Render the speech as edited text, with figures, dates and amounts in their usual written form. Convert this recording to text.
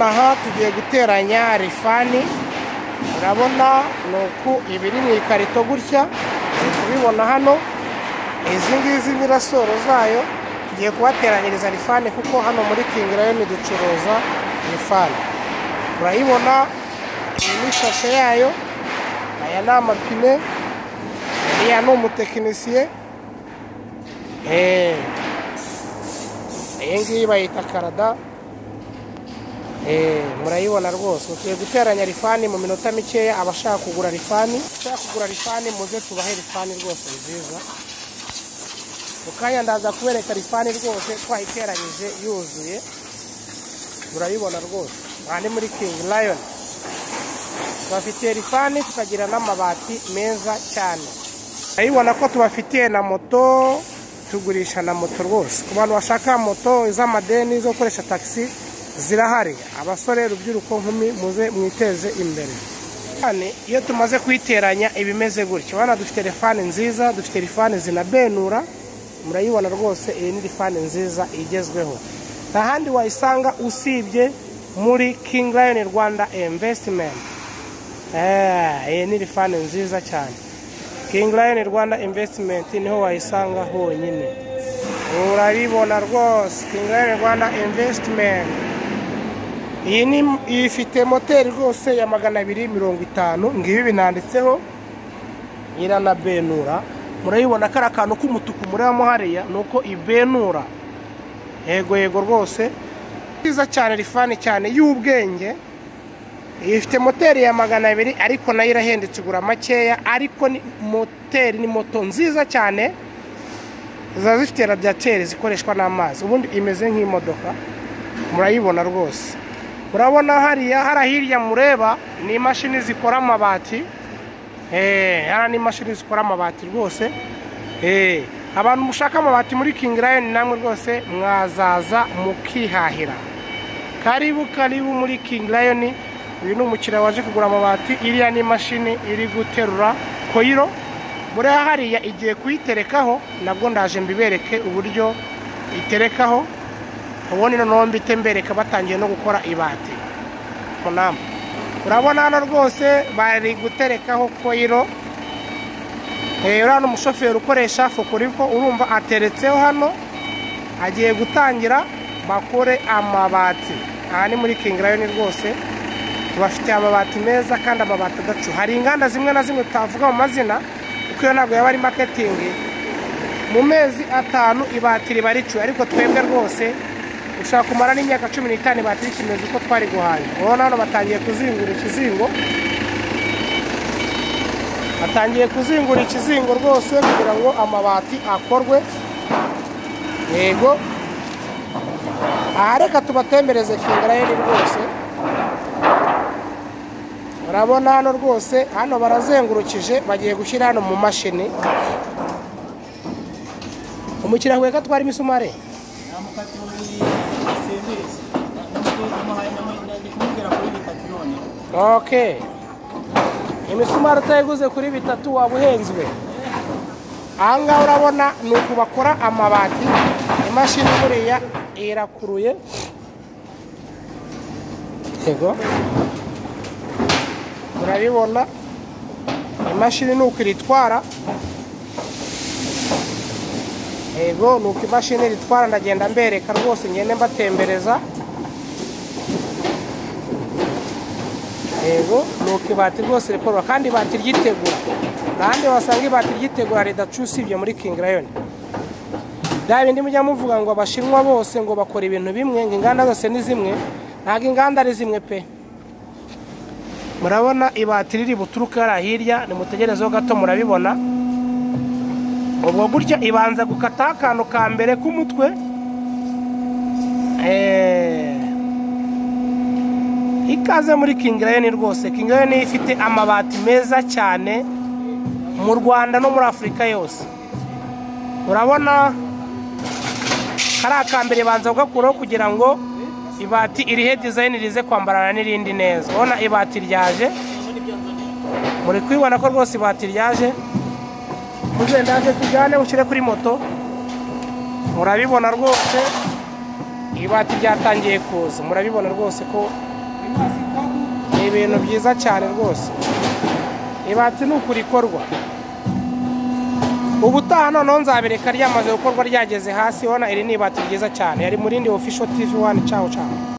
Aha tugiye guteranya rifani, urabona ni uku ibiri mu ikarito gutya, uri kubibona hano. Izi ngizi ni rasoro zayo, tugiye kubateranyiriza rifani kuko hano muri King Lion ducuruza rifani. Urayibona iyi ni sashe yayo, aya ni amapine, uriya ni umutekinisiye. Iyi ngiyi bayita karada. Murayibona rwose. Tugiye guteranya rifani mu minota mikeya. Abashaka kugura rifani, abashaka kugura rifani muze tubahe rifani rwose nziza. Mu kanya ndaza kubereka rifani rwose twayiteranyije yuzuye. Murayibona rwose. Aha ni muri King Lion. Tubafitiye rifani tukagira n'amabati meza cyane. Murayibona ko tubafitiye na moto, tugurisha na moto rwose. Ku bantu bashaka moto z'amadeni zo gukoresha taxi zirahari. Abasore, rubyiruko, nkumi, muze mwiteze imbere. Iyo tumaze kuyiteranya ibimeze gutya. Bana dufite rifani nziza, dufite rifani zinabenura. Murayibona rwose, iyi ni rifani nziza igezweho. Nta handi wayisanga usibye muri King Lion Rwanda Investment. Iyi ni rifani nziza cyane. King Lion Rwanda Investment niho wayisanga honyine. Urabibona rwose, King Lion Rwanda Investment. Iyi ni ifite moteri rwose ya 250, ngibi binanditseho, iranabenura. Murayibona kari akantu k'umutuku murabamo hariya, nuko ibenura. Yego yego rwose, nziza cyane, rifani cyane y'ubwenge. Ifite moteri ya 200 ariko nayo irahendutse, igura makeya, ariko ni moteri, ni moto nziza cyane. Ziba zifite radiateri zikoreshwa n'amazi, ubundi imeze nk'imodoka. Murayibona rwose. Murabona hariya, hara hirya mureba ni imashini zikora amabati. Hara ni imashini zikora amabati rwose. Abantu mushaka amabati muri King Lion namwe rwose mwazaza mukihahira. Karibu karibu muri King Lion. Uyu ni umukiriya waje kugura amabati. Iriya ni imashini iri guterura koyiro. Buriya hariya igiye kuyiterekaho, nabwo ndaje mbibereke uburyo iterekaho. Ubundi noneho mbite mbereka batangiye no gukora ibati. Urabona hano rwose bari guterekaho koyiro. Uriya ni umushoferi ukoresha fokuriko, urumva ateretseho hano, agiye gutangira bakore amabati. Aha ni muri King Lion rwose, tubafitiye amabati meza kandi amabati adacu. Hari inganda zimwe na zimwe tutavuga mu mazina kuko iyo ntabwo yaba ari marketing. Mu mezi 5 ibati riba ricuye, ariko twebwe rwose ushaka kumara n'imyaka 15 ibati rikimeze uko twari guhaye. Urabona hano batangiye kuzingura ikizingo, batangiye kuzingura ikizingo rwose kugira ngo amabati akorwe. Yego, aha reka tubatembereze King Lion rwose. Urabona hano rwose, hano barazengurukije, bagiye gushyira hano mu mashini. Umukiriya we katwara imisumari Okay. Imisumari utayiguze kuri 3 waba uhenzwe. Aha ngaha urabona ni uku bakora amabati. Imashini buriya irakuruye. Yego, murabibona imashini ni uko iritwara. Yego, ni uko imashini iritwara. Ndagenda mbereka rwose, ngende mbatembereza. Yego, ni uko ibati rwose rikorwa, kandi ibati ryitegura. Nahandi wasanga ibati ryitegura ridacu usibye muri King Lion. Bya bindi mujya muvuga ngo abashinwa bose ngo bakora ibintu bimwe, ngo inganda zose ni zimwe, ntabwo inganda ari zimwe pe. Murabona ibati riri buturuka hariya hirya, nimutegerezeho gato murabibona. Ubwo gutya ibanza gukata akantu ka mbere k'umutwe. Ikaze muri King Lion rwose. King Lion ifite amabati meza cyane mu Rwanda no muri Afurika yose. Urabona kari akambere banza kugakuraho kugira ngo ibati irihe design rize kwambarana n'irindi neza. Urabona ibati ryaje, muri kwibona ko rwose ibati ryaje. Muze ndaje tujyane ushyire kuri moto. Murabibona rwose ibati ryatangiye kuza, murabibona rwose ko Ni ibintu byiza cyane rwose. Ibati ni uku rikorwa. Ubutaha noneho nzabereka ryamaze gukorwa, ryageze hasi. Ubona iri ni ibati ryiza cyane. Yari Murindi Official TV 1. Ciao ciao.